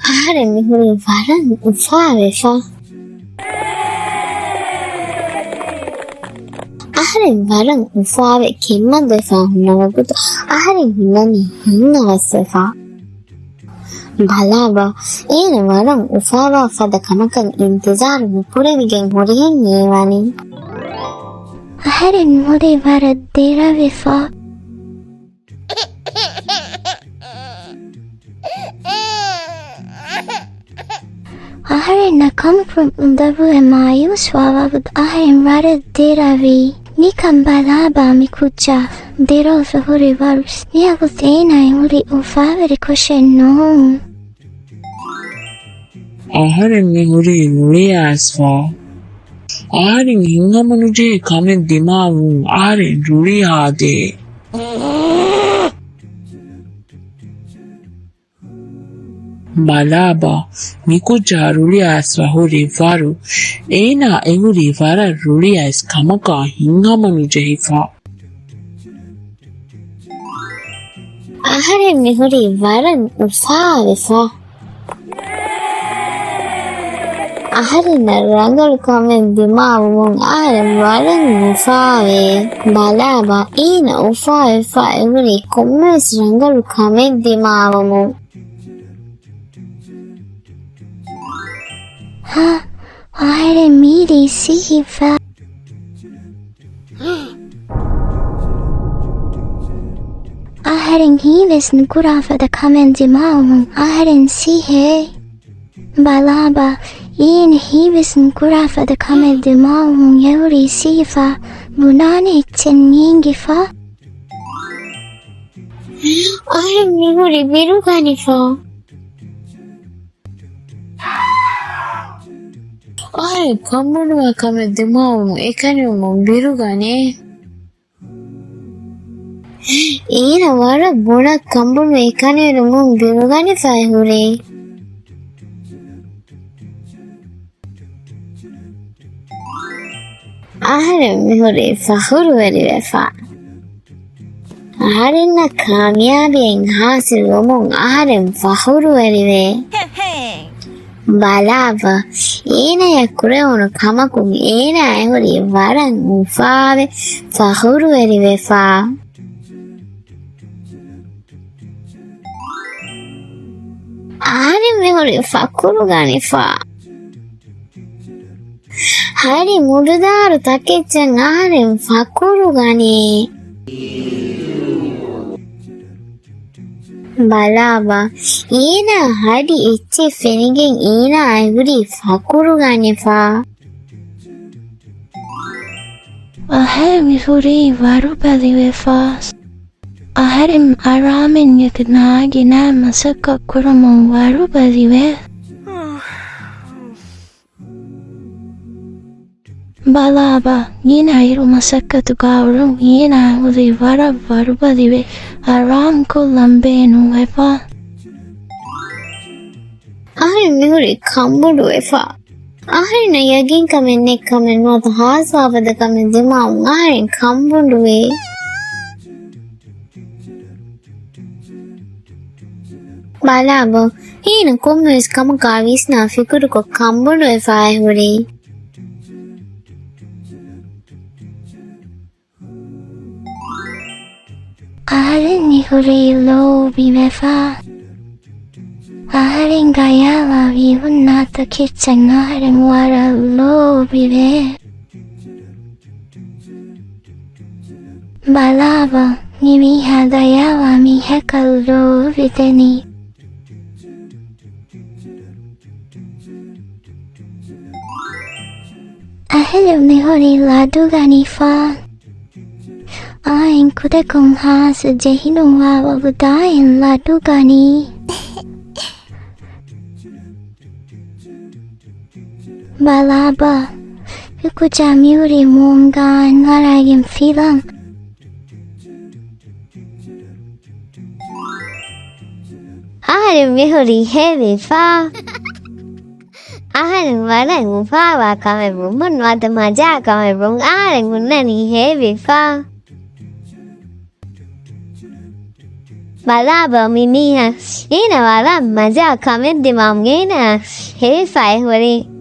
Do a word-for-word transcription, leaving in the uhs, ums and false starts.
އަހަރެން މިހުރީ ވަރަށް އުފާވެފަ. އަހަރެން ވަރަށް އުފާވެ ކެތްމަދުވެފަ ހުންނަ ވަގުތު އަހަރެން ހުންނަނީ ހިތްހަވަސްވެފަ. ބަލާބަ، އޭނަ ވަރަށް އުފާވާ ފަދަ ކަމަކަށް އިންތިޒާރު ނުކުރެވިގެން ހުރިހެން މިވަނީ. އަހަރެން ހުރީ ވަރަށް ދެރަވެފަ. އަހަރެންނަށް ކަމަކު އުނދަގޫވެ މާޔޫސްވާ ވަގުތު އަހަރެން ވަރަށް ދެރަވީ. ނިކަން ބަލާބާ މި ކުއްޖާ ދެރަވެފަ ހުރި ވަރުސް މިވަގުތު އޭނާ ހުރީ އުފާވެރި ކޮށެއް ނޫން. އަހަރެން މި ހުރީ ރުޅިއައިސްފަ. އަހަރެން ހިތްހަމަނުޖެހޭ ކަމެއް ދިމާވުމުން އަހަރެން ރުޅި ހާދޭ. ބަލާބާ، މިކުއްޖާ ރުޅިއައިސްފަ ހުރި ވަރު. އޭނާ އެހުރީ ވަރަށް ރުޅިއައިސް ކަމަކާ ހިތްހަމަނުޖެހިފަ. އަހަރެން މިހުރީ ވަރަށް އުފާވެފަ. އަހަރެންނަށް ރަނގަޅު ކަމެއް ދިމާވުމުން އަހަރެން ވަރަށް އުފާވޭ. ބަލާބާ، އޭނަ އުފާވެފަ އެހުރީ ކޮންމެވެސް ރަނގަޅު ކަމެއް ދިމާވުމުން. ހާ، އަހަރެން މީރީ ސިހިފަ. އަހަރެން ހީވެސް ނުކުރާ ފަދަ ކަމެއް ދިމާވުމުން އަހަރެން ސިހޭ. ބަލާބާ، އޭނަ ހީވެސް ނުކުރާ ފަދަ ކަމެއް ދިމާވުމުން އެހުރީ ސިހިފަ، ބުނާނެ އެއްޗެއް ނޭނގިފަ. އަހަރެން މިހުރީ ބިރުގަނިފަ. އަހަރެން ކަނބޮޑުވާ ކަމެއް ދިމާވުމުން އެކަނިވުމުން ބިރުގަނޭ. އޭނަ ވަރަށް ބޮޑަށް ކަނބޮޑުވެ އެކަނިވުމުން ބިރުގަނެފައި ހުރޭ. އަހަރެން މިހުރީ ފަޚުރުވެރިވެފަ. އަހަރެންނަށް ކާމިޔާބީއެއް ހާސިލްވުމުން އަހަރެން ފަޚުރުވެރިވޭ. ބަލާބަ، އޭނަޔަށް ކުރެވުނު ކަމަކުން އޭނާ އެހުރީ ވަރަށް އުފާވެ ފަޚުރުވެރިވެފަ. އަހަރެން މިހުރީ ފަޚުރު ގަނެފަ. ހަރި މުޑުދާރު ތަކެއްޗަށް އަހަރެން ފަޚުރު ގަނޭ. ބަލާބަ، އޭނާ ހަރި އެއްޗެއް ފެނިގެން އޭނާ އެހުރީ ފަޚުރު ގަނެފަ. އަހަރެން މިހުރީ ވަރު ބަލިވެފަ. އަހަރެން އަރާމެން އެކަނި ގިނަ މަސައްކަތް ކުރުމުން ވަރު ބަލިވެ. ބަލާބަ، ގިނަ އިރު މަސައްކަތުގަ އުޅުން އޭނާ ހުރީ ވަރަށް ވަރުބަލިވެ، އަރާމް ކޮށްލަން ބޭނުންވެފަ. އަހަރެން މިހުރީ ކަނބޮޑުވެފަ. އަހަރެންނަށް ޔަގީންކަމެއް ނެތް ކަމެއް ނުވަތަ ހާސްވާފަދަ ކަމެއް ދިމާވުން އަހަރެން ކަނބޮޑުވޭ. ބަލާބަ، އޭނަ ކޮންމެވެސް ކަމަކާ ވިސްނާ ފިކުރުކޮށް ކަނބޮޑުވެފައި ހުރީ. އަހަރެން މިހުރީ ލޯބިވެފަ. އަހަރެން ގަޔާވާ ވީހުންނާ ތަކެއްޗަށް އަހަރެން ވަރަށް ލޯބިވޭ. ބަލާބަ، މި މީހާ ގަޔާވާ މީހަކަށް ލޯބިދެނީ. އަހަރެން މިހުރީ ލަދުގަނެފަ. އާއިން ކުޑަކޮށް ހާސް ޖެހިލުންވާ ވަގުތު އާއިން ލަދުގަނީ. ބަލާބަ، މިކުއްޖާ މިހުރީ މޯމްގަ އަންވަރާގެން ފިލަން. އަހަރެން މިހުރީ ހޭވިފަ. އަހަރެން ވަރަށް އުފާވާ ކަމެއް ވުމުން ނުވަތަ މަޖާ ކަމެއް ވުމުން އަހަރެން ހުންނަނީ ހޭވިފަ. ބަލާބަ މި މީހާ، އޭނަ ވަރަށް މަޖާ ކަމެއް ދިމާމު އޭނަ ހޭފައި ހުރީ.